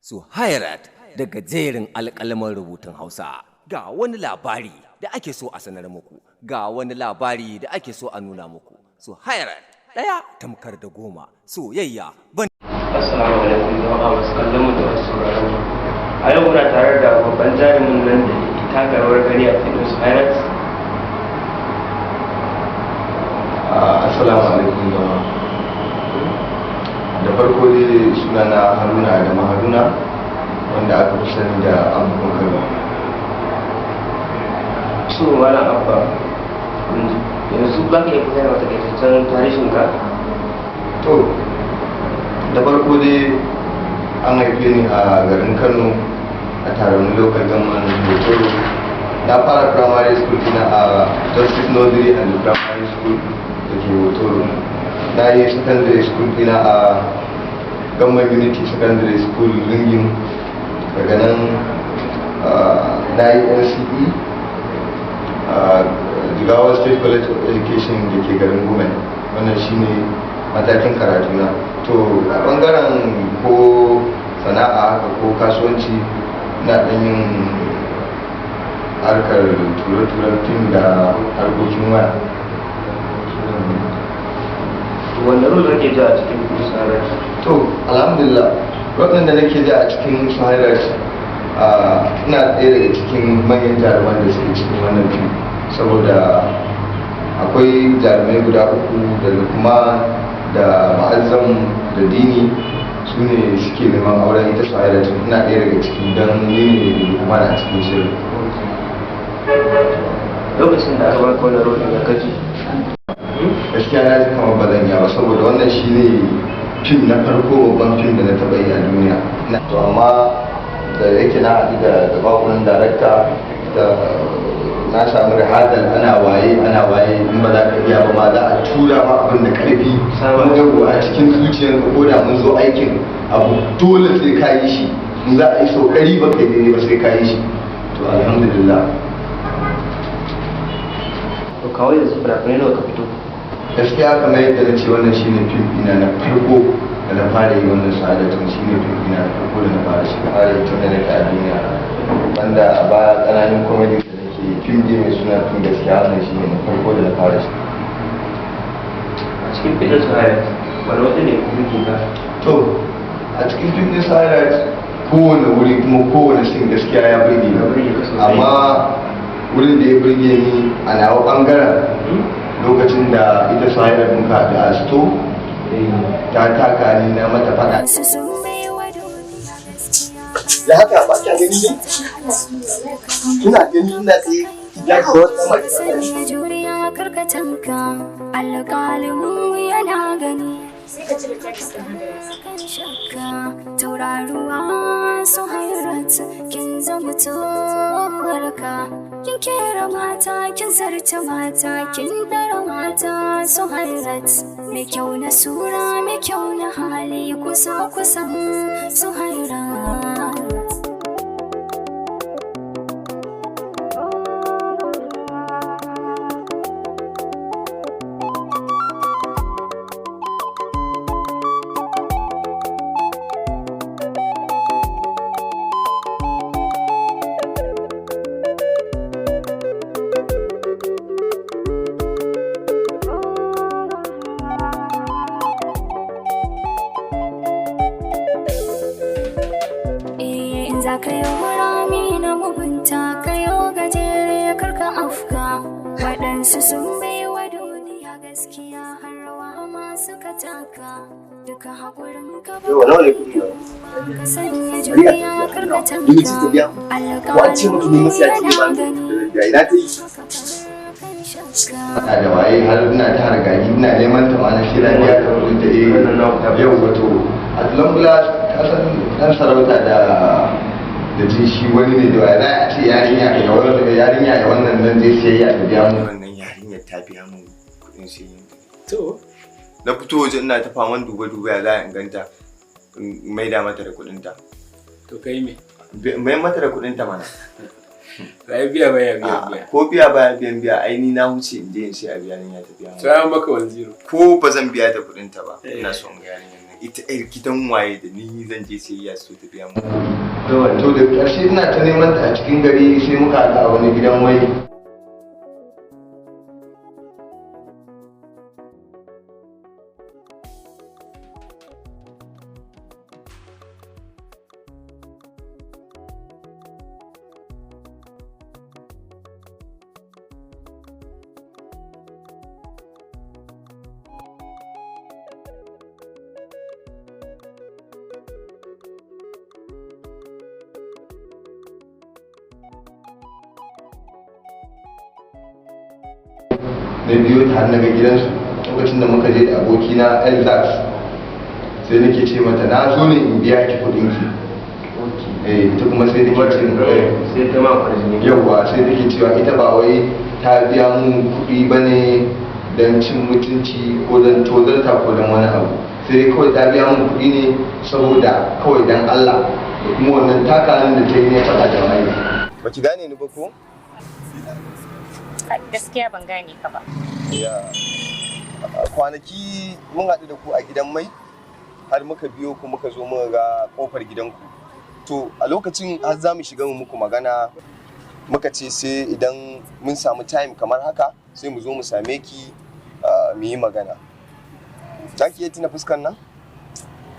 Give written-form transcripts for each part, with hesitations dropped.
Suhairat daga jerin alƙalaman rubutun Hausa. Ga wani labari da ake so a sanar muku, ga wani labari da ake so a nuna muku. Suhairat ɗaya tamkar da goma, soyayya ban. Assalamu alaikum jama'a masu kallon mu da masu sauraron mu. A yau muna tare da babban jarumin nan da ke taka rawar gani a fim Suhairat. Assalamu alaikum jama'a. Da farko dai suna na Haruna Adamu Haruna, wanda aka fi sani da Abubuwan Kano. So Malam Abba, yanzu za ka iya fitar da takaitaccen tarihin ka? To, da farko dai an haife ni a garin Kano, a taron local government, Hotoro. Na fara primary school dina a Justice Nursery and Primary School da ke Hotoro. Na yi secondary school dina a Government Unity Secondary School, Ringin. Daga nan na yi NCE a Jigawa State College of Education da ke garin Gumel. Wannan shine matakin karatuna. To, a bangaren ko sana'a haka ko kasuwanci, ina ɗan yin harkar ture-turen fim da harkokin waya. Wanda role kake ji a cikin fim Suhairat? To, alhamdulillah, waɗanda nake ji a cikin Suhairat, ina ɗaya daga cikin manyan jaruman da suke cikin wannan fim, saboda akwai jarumai guda uku, da Lukman da Ma'azzam da Dini, su ne suke neman auren ita Suhairat. Ina ɗaya daga cikin, don ni ne Lukman a cikin shirin. Lokacin da aka baka wannan role, ya kaji? Gaskiya na ji kamar ba zan iya ba, saboda wannan shi ne fim na farko, babban fim da na taɓa yi a duniya. To, amma da yake na haɗu da gabakunan darakta da na samu rihadal, ana waye ana waye, in ba za ka iya ba ma, za a tura ma abin da karfi yau a cikin zuciyarka. Ko da mun zo aikin abu, dole sai ka yi shi. In za a yi sau 100 ba kai daidai ba, sai ka yi shi. To, alhamdulillah. To, kawo yanzu fina-finai nawa ka fito? Gaskiya, kamar yadda na ce, wannan shine fim ɗina na farko da na fara yi. Wannan Sa'adatun shine fim ɗina na farko da na fara shiga, fara yi tun da nake a duniya, wanda a baya ƙananan comedy da nake fim ɗin mai suna fim. Gaskiya wannan shine na farko da na fara shiga. A cikin fim Suhairat, wani waje ne ku burge ka? To, a cikin fim ɗin Sa'adat, kowane wuri kuma kowane sin gaskiya ya burge Ya burge ni. ka sosai. Amma wurin da ya burge ni a nawa ɓangaren, lokacin da ita Sa'adat muka haɗu a sto, ta taka ni, na mata faɗa. Ya haka ba kya gani ne? Kina gani ina tsaye ya ga wata mace. Sanya juriya, karkatanka, alƙalimin yana gani. Sai ka cire charges ɗin 100. Kan shakka, tauraruwa su hairat, kin zama warka, kin kera mata, kin zarce mata, kin dara mata. Su hairat mai kyau na sura, mai kyau na hali, kusa kusan su hairat. In za ka yi rami na mugunta, ka yi gajere, karka afka. Waɗansu sun bai wa duniya gaskiya, har rawa ma suka taka. Duka haƙurin ka ba Yawa, nawa ne kuɗi na? ka sanya juriya, karka Ni ce ta biya? tanka. Ko an ce mutu ne matsiyaci ne ba? Alƙalin yana gani. Ya ina ta yi? Kan shakka. Faɗa da waye, har ina ta hargagi, ina neman ta ma, na ce na biya ta kuɗin ta. Eh, yau wato a long last, ka san dan sarauta da jin shi wani ne da waye, za a ce yarinya daga wannan yarinya ya wannan nan zai sayayya ta biya mu. Wannan yarinyar ta biya mun kuɗin sayayya. To, Na fito waje ina ta faman duba-duba, ya za a inganta in maida mata da kuɗinta. To, kai me? Mai mata da kuɗinta mana. Ai biya baya biya biya. Ko biya baya biyan biya, ai ni na huce in je in sai a biya, ya ta biya mun. Sai an maka 1-0. Ko ba zan biya ta kuɗinta ba, ina so in ga yarinyar nan. Ita yar gidan waye da ni zan je sayayya su ta biya mu. To da ƙarshe ina ta neman ta a cikin gari, sai muka haɗu a wani gidan mai. Na biyo ta har na ga gidansu. Lokacin da muka je da abokina Elzax, sai nake ce mata na zo ne in biya ki kuɗin ki. Eh, ita kuma sai take ce Sai ta ma kwarjini. Yauwa, sai take cewa ita ba wai ta biya mun kuɗi ba ne don cin mutunci ko don tozarta ko don wani abu, sai dai kawai ta biya mun kuɗi ne saboda kawai don Allah da kuma wannan takalin da ta yi ne faɗa da mahaifi. Ba ki gane ni ba ko? Gaskiya ban gane ka ba. Ya. Kwanaki mun haɗu da ku a gidan mai, har muka biyo ku, muka zo muka ga kofar gidanku. To a lokacin har za mu shiga mu muku magana, muka ce sai idan mun samu time kamar haka sai mu zo mu same ki mu yi magana. Za ki iya tuna fuskar nan?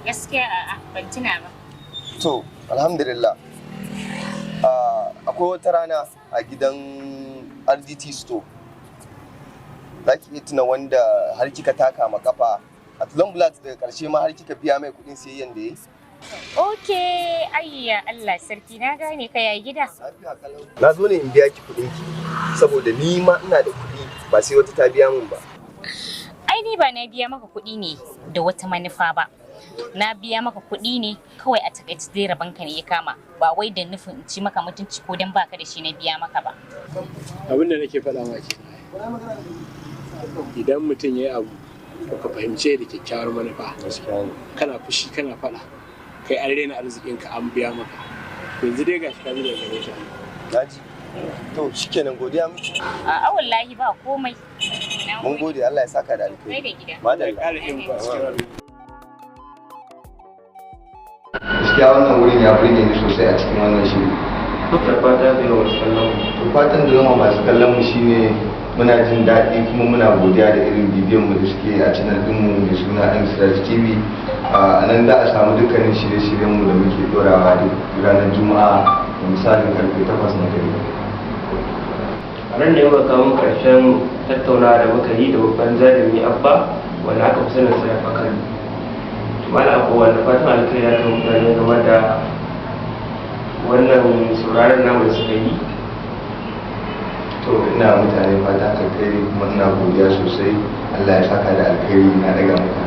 Gaskiya a'a, ban tuna ba. To, alhamdulillah. Akwai wata rana a gidan RDT store. Za ki iya tuna wanda har kika taka ma kafa at long last, daga karshe ma har kika biya mai kuɗin siyayyan da ya yi? Ok, ayya Allah sarki, na gane ka. Yayi gida. Na zo ne in biya ki kuɗin ki saboda ni ma ina da kuɗi, ba sai wata ta biya min ba. Ai ni ba na biya maka kuɗi ne da wata manufa ba. Na biya maka kuɗi ne kawai a takaice dai rabanka ne ya kama, ba wai da nufin in ci maka mutunci ko dan baka da shi na biya maka ba. Abin da nake faɗa ma ke, idan mutum ya yi abu to ka fahimce da kyakkyawar manufa. Kana fushi kana faɗa, kai an rena arzikinka an biya maka. Yanzu dai gashi ka ji daga gare ta. Naji. To shikenan, godiya miki. A'a, wallahi ba komai. Na Mun gode, Allah ya saka da alkhairi. Kai da gida. Madalla. Ƙara yin ba cikin arziki. Gaskiya wannan wurin ya burge ni sosai a cikin wannan shiri. Da fata zai wa masu kallon mu. To, fatan da zama masu kallon mu shine muna jin daɗi kuma muna godiya da irin bibiyan mu da suke a channel ɗinmu mai suna M Siraj TV. A nan za a samu dukkanin shirye-shiryen mu da muke dorawa duk ranar Juma'a da misalin karfe 8 na dare. A nan ne muka kawo karshen tattaunawa da muka yi da babban jarumi Abba, wanda aka fi sanin sa da Fakari. To malam Abba, wanda fatan alkhairi ya kai mutane game da wannan sauraron namu da suka yi? To, ina mutane fatan alkhairi kuma ina godiya sosai. Allah ya saka da alkhairi, na daga mutane.